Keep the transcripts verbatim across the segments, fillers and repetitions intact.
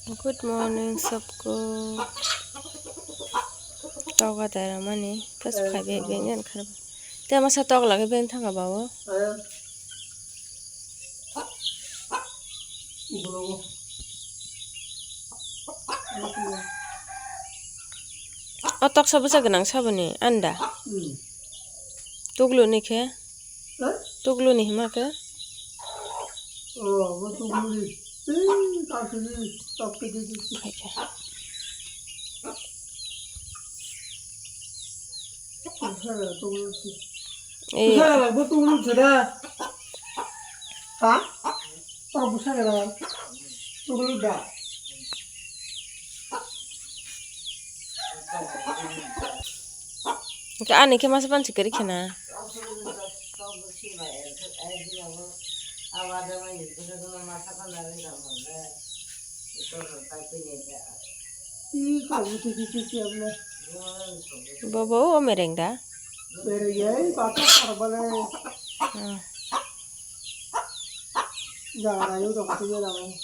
Good morning, sabko. Toga dara mani, pas khai be, be nyan khana. Te masa tok lage ben thanga bawo. O toksa bwsa gwnang saboni anda. Hmm. Tugluni khe? Ha? Tugluni hima khe? O, bo tugluni. Ei, kasini tok khe di di. Khaikhe. Bwsa gwnang tuglu si. Ei. Bwsa gwnang bo tuglu si da. Ha? O bwsa gwnang tuglu da. Hwnkhe ani khe masa pansi kwrwi khena. Bobo o mereng da? Mereng ya, ei bata sarbale. Hmm. Jaga rayu dong, tuyo dong.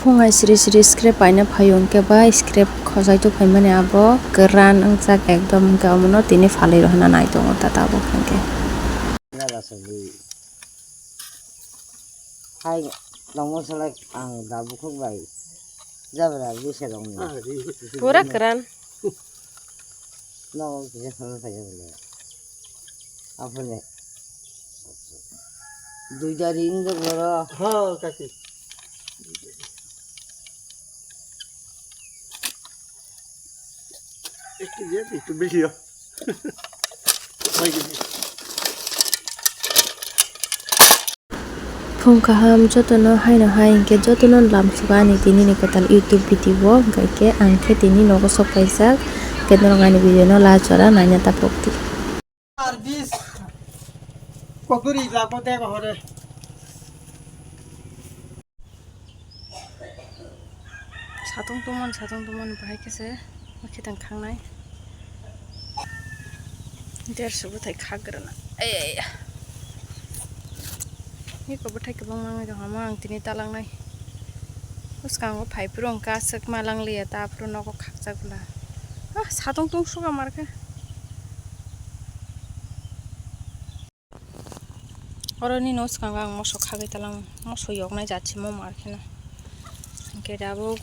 Phung hai sri sri scrap paina phaio, hwnkhe ba scrap khosai tubui phaimani abo kwran wngjak ekdom, hwnkhe omono tini phalwi rw hwnna nai tongo ta tabuk hwnkhe. Hai, nongmo selek ang da bukhuk bai jabra bwsarokni. Pura kwran. Nogo kisa khana khaijak le. Aphone. Duita ring do boro. Ha, kaki. Ektu je, ektu bili yo. Phung kaham jotono haino hai hwnkhe jotono lamsugo ani tini ni kwtal YouTube video o, hwnkhe ang khe tini nogo sok kaijak, hwnkhe norok ani video no last jora naina tapok di. Ar bis kokori labo de bahore. Satung tongmani, satung tongmani bahai khe se khitang khangnai. Derso bwthai khak rwna. Ei, ei, ei. Eko bwthai kwbangma wngwi tong hamo ang tini talangnai. Bwskango phai phuru hwnkhe aswk ma langliya, ta phuru nogo khakchak bwla. Ah, satung tungsuk amar khe. Oro nini swkango ang moso khagwi talang, moso yoknai jat simo mar kheno. Hwnkhe tabuk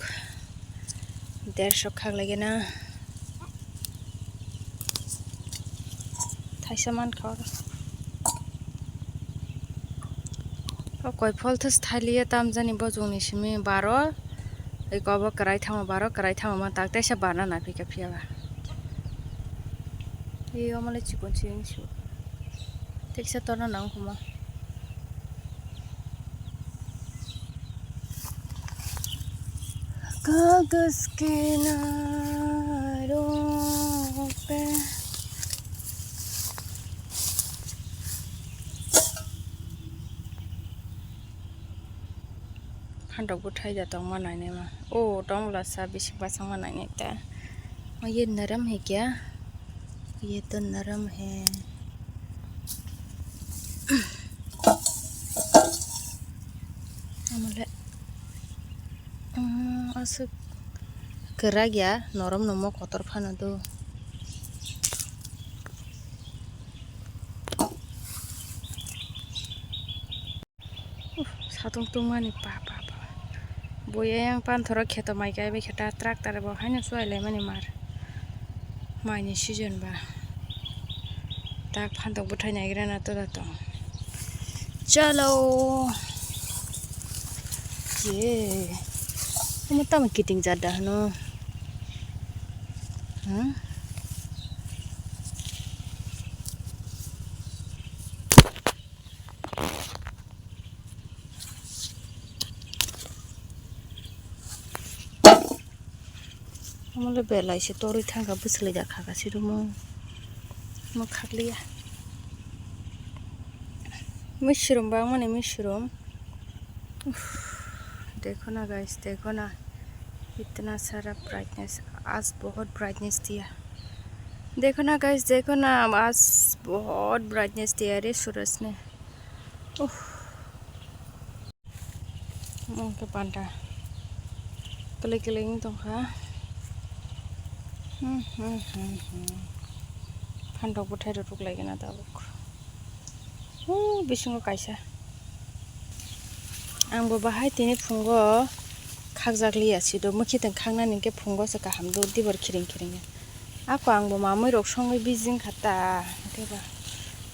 derso khaglai gana. Thaisa mankha oro. O koi phol thus thailiya tamjani bojongni simi baro. Eko bo kwrai thamo baro, kwrai thamo ma tak teisa barna naphika phiyaba. Ei omo le chikon chikon su. Teksa torna nang kuma. Kagas kinaro pe. Phantok bwthai da tongma nainai ma. O tongla sa bising bachangma nainai ta. Ma ye naram he kya? Ye to naram he. Amole. Mm, aswk kwrak ya, norom nomo kotor phano do. Uf, satung tungmani pa, pa, pa. Boya yang panthoro kheto mai kaibai khe ta tractor bo haino suai laimani mar. Maini season ba. Tak phantok bwthai naigra na to da tong. Chalo. Ye. Omo tamo kiting jat da hwno. Hmm? Omo le belai se torwi thangkha, bwswlwi da khakha sirumo. Omo khakliya. Misirum bangmani misirum. Uff, dekho na guys, dekho na. Itna sara brightness. Aaj bahut brightness diya. Dekho na guys, dekho na. Aaj bahut brightness diya re suraj ne. Uff. Omo khe panda. Kwlwi kwlwi wng tongkha. Hmm, hmm, hmm, hmm. Phantok bwthai rw rwk lai gana tabuk. Huu, bisingo kaisa. Ang bo bahai tini phungo khakjak liya sido, mwkhitwng khaknani hwnkhe phungo se kaham do, dibor khiring khiring. Ako ang bo mamui rok songwi busy wngkha ta, hwnkhe ba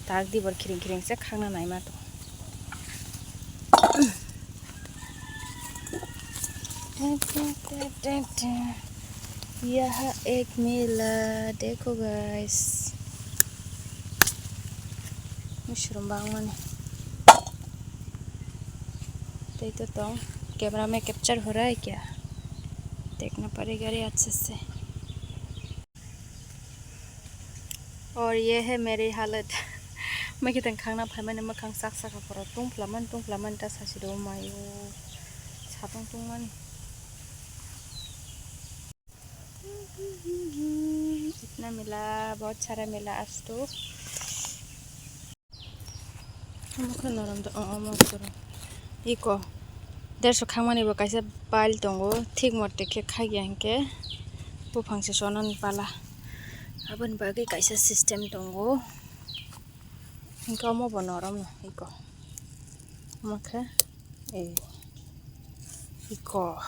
tak dibor khiring khiring se khakna naima to. Yaha ek mela, dekho guys. Mushroom bangmani. Tei to tong. Camera mein capture ho raha hai kya? Dekhna padega re acche se. Aur ye hai meri halat. Mwkhitwng khakna phaimani mwkhang sak saka poro tungphla mani, tungphla mani ta sasi do mayo. Sapung tungmani. Itna mila, bahut sara mila aaj to. Omo khe norom do, o, omo khe iko derso khangmani bo kaisa pile tongo, thik mote khe khakya hinkhe buphang se sonani pala, aboni bagwi kaisa system tongo, hinkhe omo bo norom no iko, omo khe, e, iko,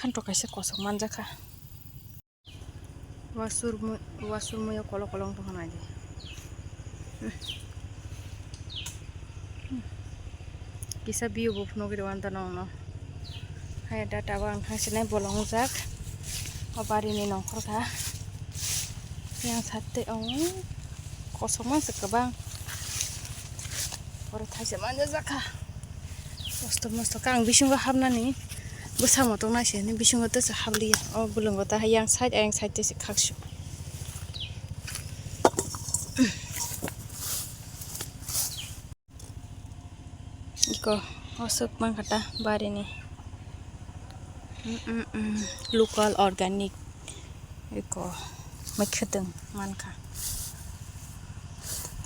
phantok kaisa kosok manjakha. Wasur mui, wasur mui o kolo kolo wng tongkha naidi. Kisa view bo phunugwi rw ang tano. Hai data o ang thangsinai bolong wngjak. O barini nongkhor kha. Yang sat tei ang kosokma se kwbang. Oro thaisa manjak kha. Mosto mosto khe ang bisingo hapnani bwsa motok naisini bisingo tesa hapliya. O bwlwngo ta yang side ayang side tesa khaksu. Iko osuk mankha ta barini. Mm, mm, mm. Local organic. Eko mwkhwtwng mankha.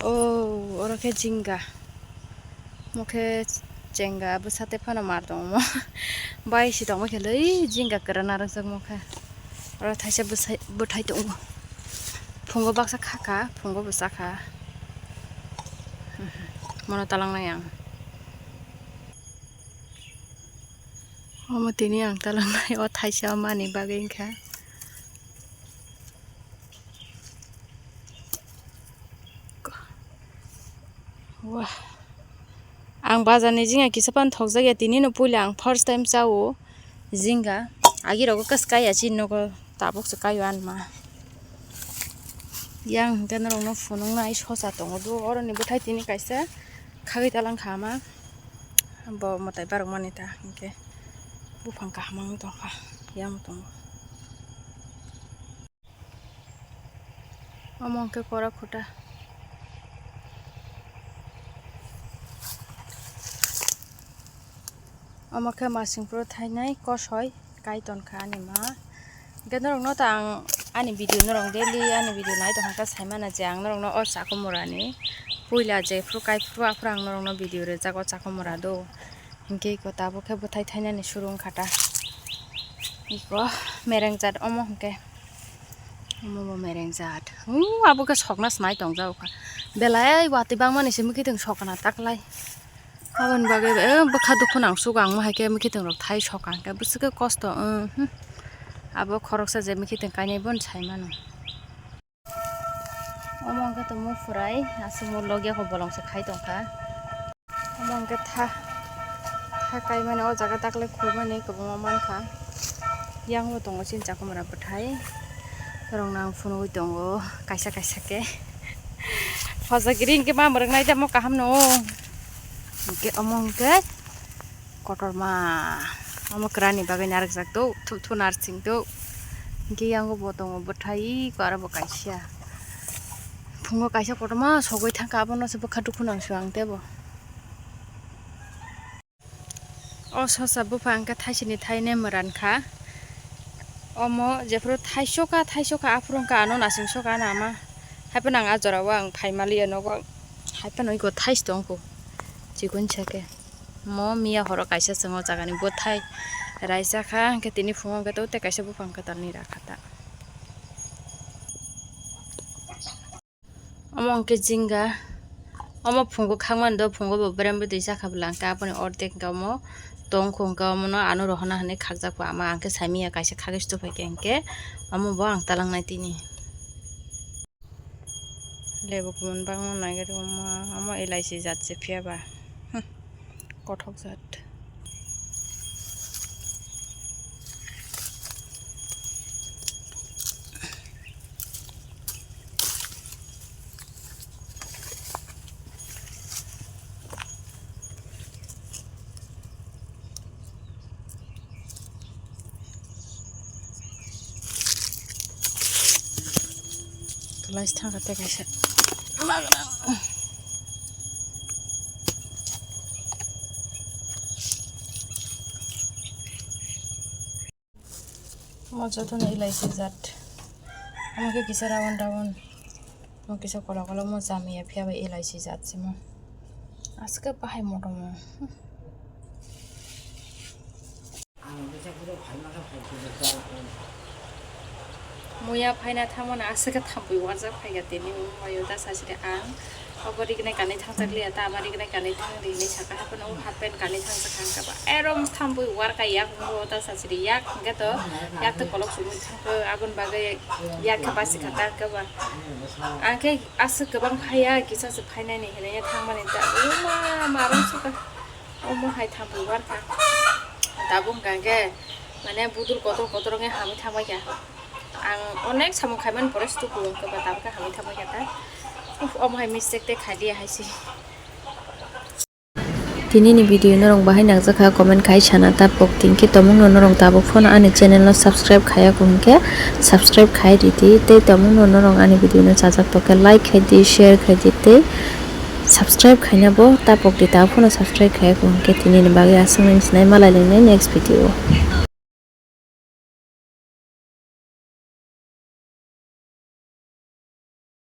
Oh, oro khe jinga. Omo khe chenga bwsa tei phano mar tongo omo. Bai si tongma khe lei jinga kwrwna rwngjakma khe. Oro thaisa bwsai, bwthai tongo. Phungo baksa khakha, phungo bwsa kha. Mono talangnai ang. Omo tini ang talangnai o thaisa mani bagwi wngkha. Wah. Ang bazar ni jinga kisa phano thokjak ya, tini no puila ang first time chao jinga. Agi rogo khe swkai ya chini nogo, tabuk se kaio anma. Yang hwnkhe norok no phunuknai sosa tongo do, oro ni bwthai tini kaisa khagwi talang kha ama. Bo mwtai barok mani ta hinkhe buphang kaham wng tongkha, yamo tongo. Omo hinkhe kora khuta. Omo khe masing phuru thainai kosoi kai tonkha ani ma. Hinkhe norokno ta ang ani video norok daily ani video nai tongkha khe saimano je ang norokno o chakumura ni puila jephuru kaiphuru aphuru ang norokno video rijak o chakumura do. Hinkhe iko tabuk khe bwthai thainani suru wngkha ta. Iko mereng jat omo hinkhe. Omo bo mereng jat. Huu, abo khe sokna se nai tongjak kha. Belai watwi bangmani se mwkhitwng sokna taklai. Aboni bagwi, eh, bwkha dukhu nang sugo ang mo hai khe mwkhitwng rok thai soka hinkhe bwswk khe kosto, eh, hmm. Abo khoroksa je mwkhitwng kainai bono sai mano. Omo hwnkhe tongmo phurai, aswk mo logya kho bolong se khai tongkha. Omo hwnkhe tha, tha kaimani o jaga daklai khulmani kwbangma mankha. Yang bo tongo chini chakumura bwthai. Borokno ang phunugwi tongo kaisa kaisa khe. Hoja giri hinkhe ma mwrwknai tamo kaham no. Hinkhe omo hwnkhe kotorma. Omo kwrani bagwi narwkjak do, thupthu narsing do. Hinkhe yango bo tongo bwthai, iko aro bo kaisa. Phungo kaisa kotorma sogwi thangkha, abono se bwkha dukhu nang sio ang tebo. O sosa bupha hwnkhe thaisini thainai mwran kha. Omo jephuru thaisoka, thaisoka, aphuru hwnkhe ano nasing soka ano ama. Haiphano ang a jorao ang phaimaliya nogo. Haiphano iko thais tongkho. Chikon sake. Mo miya horo kaisa chwng o jagani bwthai raisa kha, hwnkhe tini phungo hwnkhe to tei kaisa buphang kwtalni rakha ta. Omo hwnkhe jinga, omo phungo khakmani do, phungo bo berem bwtwi chakha bwla hwnkhe aboni ordek hwnkhe omo tongkho hwnkhe omono ano rohorna hinwi khakjakgo ama, hwnkhe saimanya kaisa khagis tubui khe hwnkhe omo bo ang talangnai tini. Lebu kumun bangma naigerwi omo, omo elaisi jat se phiya ba. Hmm. Kothok jat. Tulai thangkha tei kaisa magrang. Mo jotono elaisi jat. Omo khe kisa round round. Mo kisa kola kola mo jamia phiya bai elaisi jat se mo. Aske bahai motom mo. Muya phaina thangmani aswk khe thampui uarjak phaikha tini, mayo ta sachiri ang obo rignai kanwi thangjak liya ta, ama rignai kanwi thang di hinwi sakha, hapheno o half pant kanwi thangjak kha, hwnkhe ba erom thampui uarkha yak wngo ta sachiri, yak hwnkhe to yak to kolok chumui thangkho, aboni bagwi yak khe bachikha ta hwnkhe ba ang khe aswk kwbang phaiya, kisa se phainani hinwi thangmani ta, uma marom sukha. Omo hai thampui uarkha. Tabuk hwnkha khe, mane, budul kotor kotor wngwi hamwi thangbaikha. Ang onek samung khaimani pore se tuku wngkha ba, tabuk khe hamwi thangbaikha ta. Uf, omo hai mistake tei khaidiya hai se. Tinini video norok bahai nangjakha, comment khai sana ta pok, tini khe tomungno norok tabuk phano ani channel no subscribe khaiya kho hwnkhe subscribe khai ridi, tei tomungno norok ani video no chajak tokhe like khaidi, share khaidi tei subscribe khaina bo ta pokdi, ta phano subscribe khaiya kho hwnkhe tinini bagwi aswk nang sinai malai linai next video o.